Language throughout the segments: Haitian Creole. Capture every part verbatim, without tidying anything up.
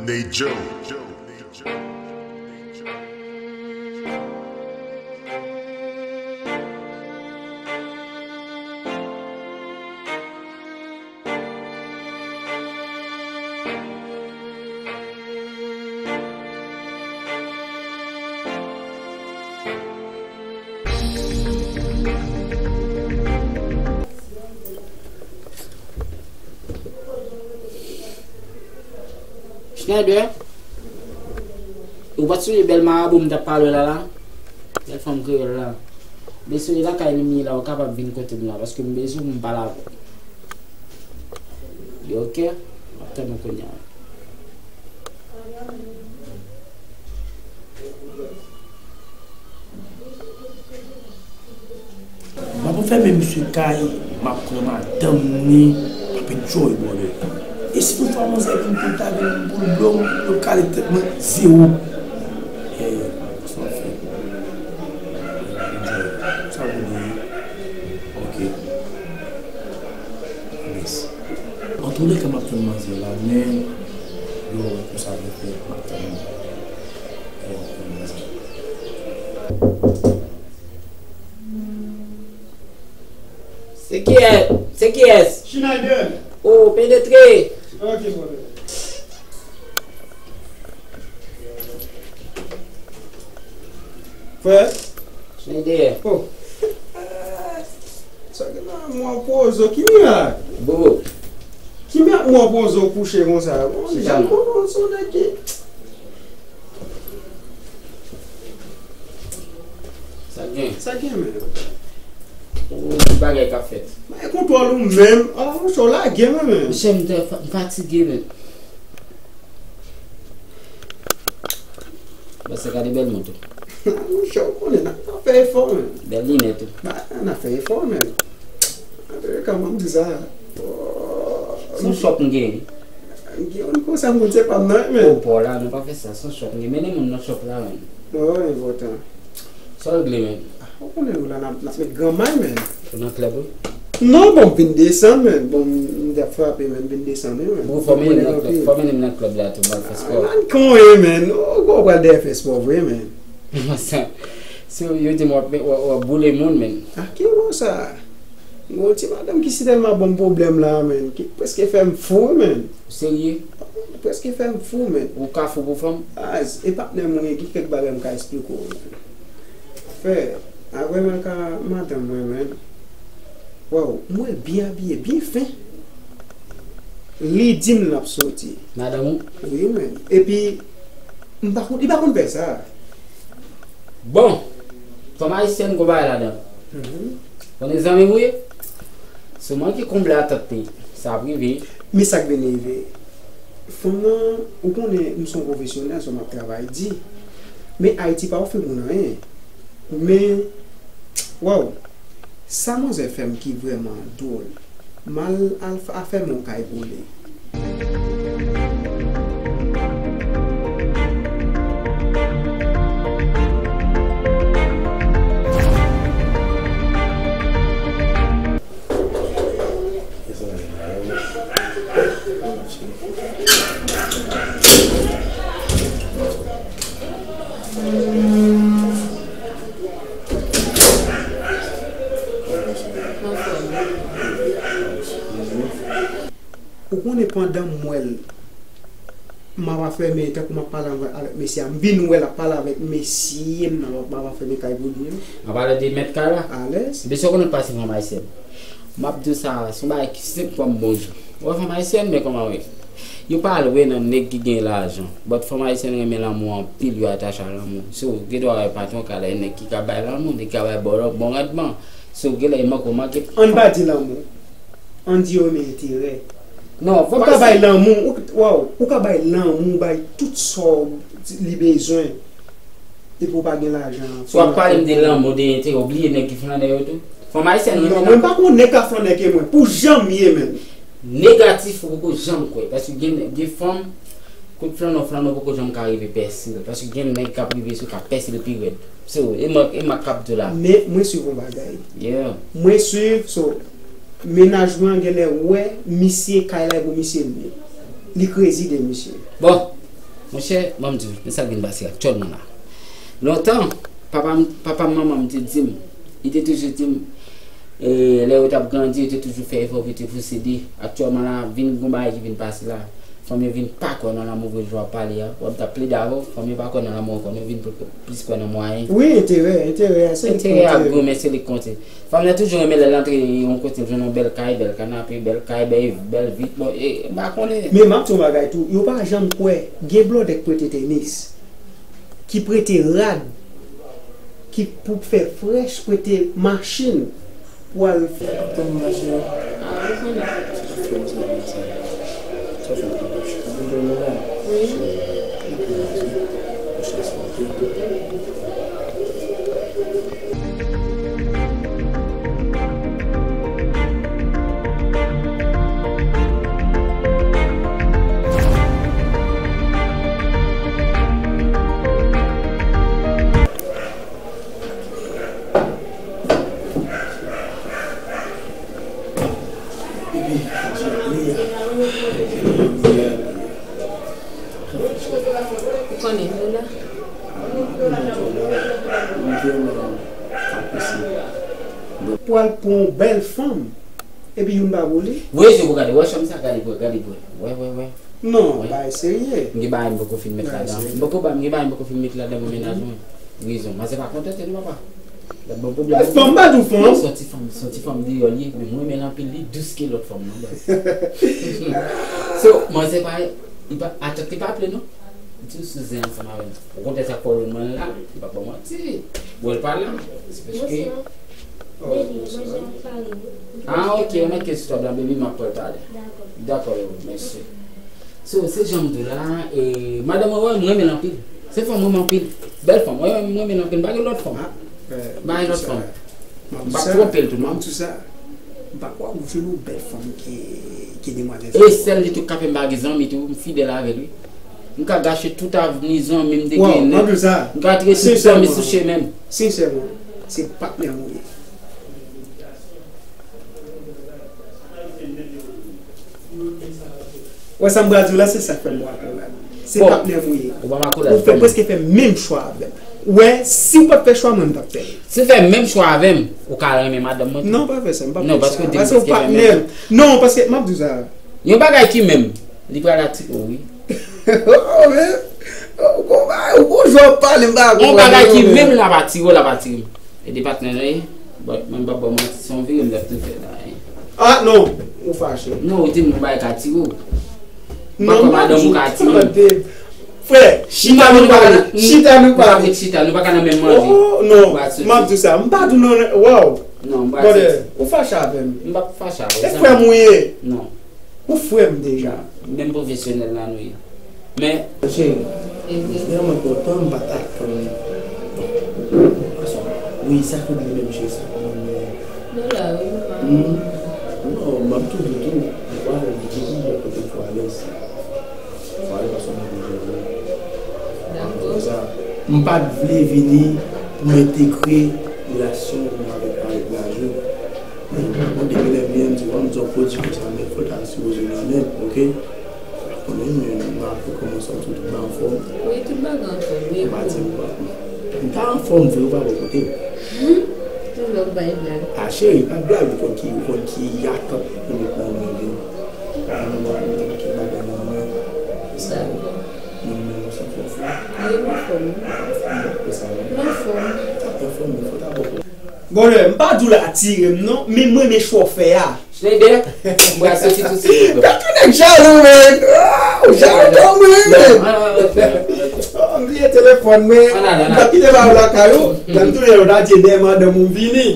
Nate Joe. Schneider, ou pa t sonje bèl marabou m t ap pale w la la? Bèl fanm kreyòl la. Mesye, e lakay li m ye la, ou kapab vin kote m la, paske m bezwen pou m pale avè w. Li oke? M ap tann ou kounye a. M ap fèmen misye kay, m ap pran madanm ni, m ap enjoy, brother. E si yon fwa manzè vin pou l ta vin pou l blow, pou l kale tèt mwen, zewo. Yeah, yeah, sa w ap fè. Enjoy. Sa w ap di? Ok. Yes. Antoulèka, m ap tann manzè la, men yo wè konsa vin fè, m ap tann, eh, manzè. Se kiyès? Se kiyès? Schneider. Oh, penetre. Ok, brother. Frè. Schneider. Oh. Sa gen la, mwen pozo, ki mirak? Bobo. Ki mirak mwen pozo kouche konsa? Bon, jan pozo nèg ki Sa gen? Sa gen, men? Ou bagay k ap fèt. Bay kontwòl ou menm. Ah, monchè, w lage mwen, men. Monchè, m te fa- m fatige, men. Bon, se gade bèl mont ou. Monchè, ou konnen, n ap fè efò, men. Bèl linèt ou. Ba, n ap fè efò, men. Kòman m di sa? Oh, se yon chòp m gen. M gen yon konsa, m konn se pa m nan, men. O, pa w la, nou pa fè sa, se yon chòp m gen. Mennen moun nan chòp la, men. Mwen wè enpòtan. Sa w regle, men? Ah, ou konnen nou la, n ap, n ap met granmay, men. Ou nan klèb, wi? Non, bon, m vin desann, men. Bon, m, m t ap frape, men m vin desann, wi, men. Bon, fò mennen m nan klèb, fò mennen m nan klèb la tou, m al fè spò. Ah, nan konye, men. Ou, ou pral dèyè fè spò vre, men. Sa, si yo di m w ap, w ap, w ap boule moun, men. Ah, ki wè sa? Gon ti madanm ki si tèlman ban m pwoblèm la, men, ki prèske fè m fou, men. Ou serye? Prèske fè m fou, men. Ou ka fou pou fanm? Ah, e patnè m wi, gen kèk bagay m ka esplike w, men. Frè, apre m al ka madanm mwen, men. Waw, m wè l byen abiye, byen fen. Li di m l ap soti. Madanm ou? Wi, men. Epi, m pa konn, li pa konn fè sa. Bon, fanm ayisyèn gon bagay ladan. Mhm. Konnen zanmi m ou ye? Si w manke konble atant li, sa ap rive. Men sa k vin rive. Fanm nan, ou konnen m se yon pwofesyonèl, so m ap travay di. Men Ayiti pa ofri moun anyen. Men, waw, sa manzè fè m ki vrèman dwòl. M al, al f- afèmen yon kay pou li. Ou konnen pandan m wè l, m ap afèmen tankou m ap pale avè- avèk mesye a. M vin wè l ap pale avèk mesye m nan, m ap afèmen kay pou li an. An palan de mèt kay la? Alèz. Mesye, ou konnen pase fanm ayisyèn. M ap di w sa, se yon bagay ki senp kòm bonjou. Ou wè fanm ayisyèn, men kòman w ye? Yo pa lwen nan nèg ki gen lajan. But fanm ayisyèn renmen lanmou anpil, yo atache a lanmou. So, gen dwa wè patwon ka lè nèg ki ka bay lanmou, nèg ki ka bay bon, bon randman. So, gen lè yo manke, manke. Ann pa di lanmou. Ann di yo renmen enterè. Non, ou ka bay lanmou, ou, waw, ou ka bay lanmou, bay tout sa w- li bezwen. Epi w pa gen lajan. Si w ap pale m de lanmou, de enterè, ou bliye nèg ki flannè yo tou? Fanm ayisyèn renmen. Non, mwen pa konn nèg ka flannè ke mwen. Pou jan m ye, menm. Negatif, ou poko janm kwè. Paske gen, gen fanm, kout flannè w flannè, w poko janm ka rive pèse l. Paske gen nèg k ap rive sou, k ap pèse l pi rèd. So, e m, e m k ap di w la. Men, mwen swiv yon bagay. Yeah. Mwen swiv, so, mennaj mwen an genlè wè, misye, kay la e pou misye l ye. Li crazy de misye. Bon. Monchè, ban m di w, men sa k vin pase aktyèlman la. Lontan, papa m, papa m, manman m te di m, li te toujou di m, e, lè yo t ap grandi, yo te toujou fè efò pou yo te posede. Aktyèlman la, vin gon bagay ki vin pase la. Fanm yo vin pa kwè nan lanmou vre jan w ap pale a. W ap t ap plede avè w, fanm yo pa kwè nan lanmou ankò, nou vin pl-, plis kwè nan mwayen. Wi, enterè, enterè a, se li ki konte. Enterè a gwo, men se li ki konte. Fanm nan toujou renmen lè l antre yon kote, l jwenn yon bèl kay, bèl kanape, bèl kay, bèl, bèl vit. Bon, e, m pa konnen. Men m ap di yon bagay tou, yo pa janm kwè. Gen blòdè k prete tenis, ki prete rad, ki pou fè frèch, prete machin pou al fè. Ap tann mache a. Ah, ou konnen. Sa fè yon sèl sa. Sa fè yon sèl sa. Ou konn jwenn mwen la? Wi. Se, ou konnen, se, ou chans mwen. Ou konnen, Lola. Pral pran yon bèl fanm, epi youn pa pou li. Voye je w pou gade, wè chanm sa, gade pou, gade pou. Wè, wè, wè. Non, bagay serye. M gen bagay m poko fin met ladan. M poko ba, m gen bagay m poko fin met ladan pou mennaj mwen. Rezon. Manzè pa kontante non, papa. Gad bon pwoblèm. Fanm pa tou fanm. Se yon ti fanm, se yon ti fanm deyò li ye, men mwen renmen l anpil, li dous ke lòt fanm nan, baz. So, manzè pa, li pa, atant li pa ple non. Li toujou sou zen ansanm avè m. Okontrè, sa k fè w jwenn mwen la, li pa ban manti. Bon, li pa la. Se paske... Baby, manje an pare wi. Ah, ok, mete sou tab la, baby, m ap pran l talè. Dakò. Dakò, mèsi. So, se jan m di w la, e, madanm mwen, wè, m renmen l anpil. Se fanm mwen anpil. Bèl fanm, wè, m renmen l anpil. M pa gen lòt fanm. M pa gen lòt fanm. M pa twonpe l tou non. M pa kwè ou jwenn yon bèl fanm ki, ki demwazèl sa. E sèl li tou k ka fè m pa gen zanmi tou, m fidèl avè l wi. M ka gache tout avni zanmi m te genyen nèt. M ka tire tout zanmi sou chemen m. Sensèman, se patnè m ou ye. Wè sa m pral di w la, se sa k fè m wè apre la. Se patnè m ou ye. Ou pa makola. Ou fè, prèske fè menm chwa avè m. Wè, si w pa t fè chwa, mwen m t ap fè l. Si w fè menm chwa avè m, ou ka renmen madanm mwen tou. Non, pa fè sa, m p ap fè sa. Non, paske w di m prèske fè menm chwa. Non, paske m ap di w sa. Yon bagay ki menm, li pral atire w wi. Oh, men, oh, gon bagay, gon jan w ap pale, m pa konprann. Yon bagay ki menm l ap atire w, l ap atire m. E de patnè nou ye? But mwen m p ap ba w manti, se yon vire m t ap tou fè la, hein. Ah, non, ou fache. Non, ou di m yon bagay ka atire w. M pa kwè madanm ou ka atire m. Frè, chita nou pale, chita nou pale. Nou pa met chita, nou pa ka nan menm manje. Oh, non, m ap di w sa, m pa di w non, waw. Non, m pa di w sa. Brother, ou fache avè m. M p ap fache avè w. Se frè m ou ye. Non. Ou frè m deja. Menm pwofesyonèl la nou ye. Men. Cheri, m vrèman kontan, m pa t atann. Wi, sa fè m menm cheri, sa fè m menm. Nou la, wi, papa. Hmm. Non, m ap tou di tou, m pa di tou bò kote pou alèz. Fò alèz paske m ap jwenn ou. Dakò. M pa t vle vini pou m entegre relasyon ou avèk, avèk Lajou. Bon, depi lè m vini, m di, "Bon, m di w pwodui konsa, men fò w ta sipoze nan men m, oke?" Konnen, men, m ap kòmanse tout, tout bagay anfòm. Wi, tout bagay anfòm, wi. M pa di, m pa, m ta anfòm vre, ou pa bò kote m. Hmm, toujou ap bay blag. Ah, cheri, pa blag, ou konn ki, ou konn ki atant ou met nan men m. Mwen, mwen, mwen, ki bagay nan mwen. Dakò. Mwen, mwen, mwen, sa fè fò. Wi, m anfòm. Mwen, mwen, sa, mwen. M anfòm. Sa fè fò, mwen, fò ta bò kote. Bon, m pa di w l atire m non, men m renmen chwa w fè a. Schneider, mwen soti tou silvouplè. Gad yon nèg jalou, men. Waw, jalou tou, men. Oh, m bliye telefòn mwen. M t ap kite ba w lakay ou. Lè m tounen, yo ta di dèyè madanm ou m vini.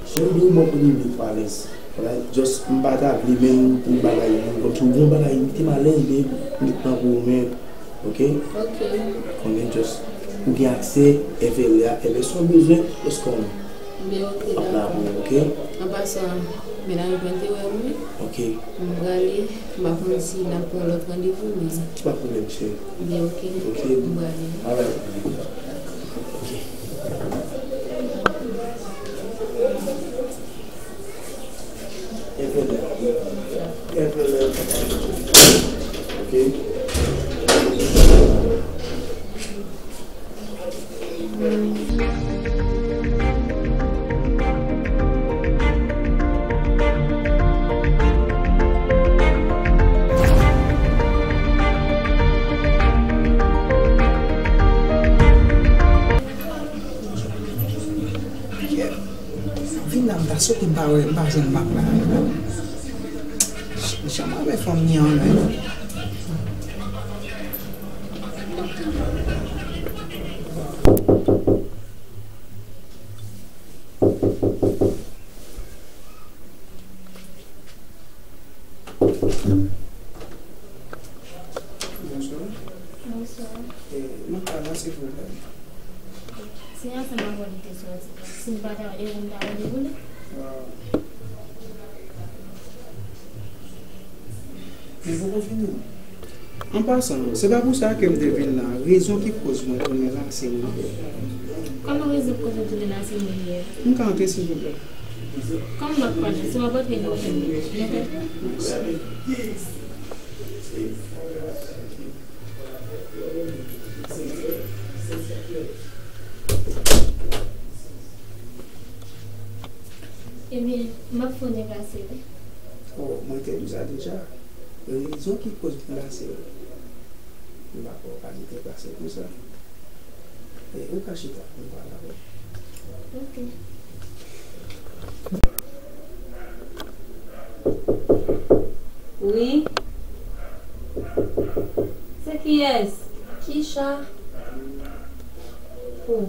Cheri, ou bon pou nou vin alèz. Like, just, m pa ta vle menm pou bagay yo, kòmsi w gon bagay, mete m alèz, men m met nan pou ou menm. Oke? Oke. Konnen just ou gen aksè, èvè lè a, èvè sa w bezwen, just call me. Men oke, dakò. M ap la pou ou, oke? An pasan, mennaj mwen te wè m wi. Oke. M prale, m pa konn si n ap pran lòt randevou, men. Se pa pwoblèm, cheri. Men oke. Oke. M prale. Alright. Oke. Èvè lè. Èvè lè. Vin la, m ta swete m pa wè, m pa jwenn Mak la. Jan m renmen fanm li an menm. Bonswa. Bonswa. E, Mak la, silvouplè. Se ansanm avè w li te soti. Si m pa ta, e ou m ta rele pou li? Waaw. Men poko fini non. An pasan, se pa pou sa ke m te vin la. Rezon ki koz mwen tounen la, se mwen. Kòman rezon ki koz ou tounen la, se mwen li ye? M ka antre, silvouplè? Kòman m ap pale? Si w ap antre, nou fini. Mèsi. Ebyen, m ap fè w deplase, wi. Oh, mwen te di w sa deja. Rezon ki koz m deplase, m pa kwè w ka deplase konsa. E, ou ka chita, m pale avè w. Ok. Wi. Se kiyès? Kicha. Oh.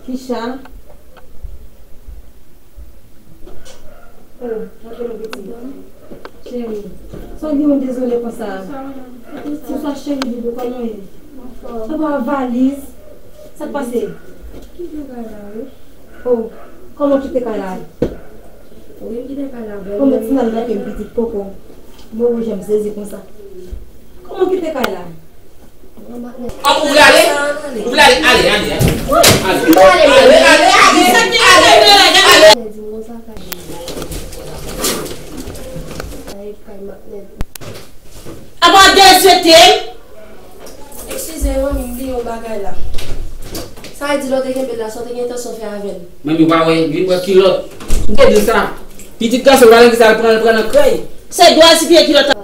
Kicha. Oh, mwen te pitit. Cheri, sa w gen w dezole konsa? Bonswa, cheri, doudou, kòman w ye? Sa va, valiz? Sa k pase? Kite kay la, wi. Oh, kòman kite kay la? Wi, m kite kay la, bèl. Kòman ti nan nan ke m pitit poko? Bon, jan m sezi konsa. Kòman kite kay la? Ap ou vle ale? Ou vle ale? Ale, ale, ale. Ale, ale, ale, ale, ale, ale. Apa w derespekte m? Eskize, manmi, m bliye yon bagay la. Sa vle di lè w te kenbe l la, sa w te gen entansyon fè avè l? Manmi, ou pa wè, vin pran kilòt. M te di w sa. Pitit gason pa nan ki sa l pran, l pran nan krèy. Se dwa si pye kilòt la.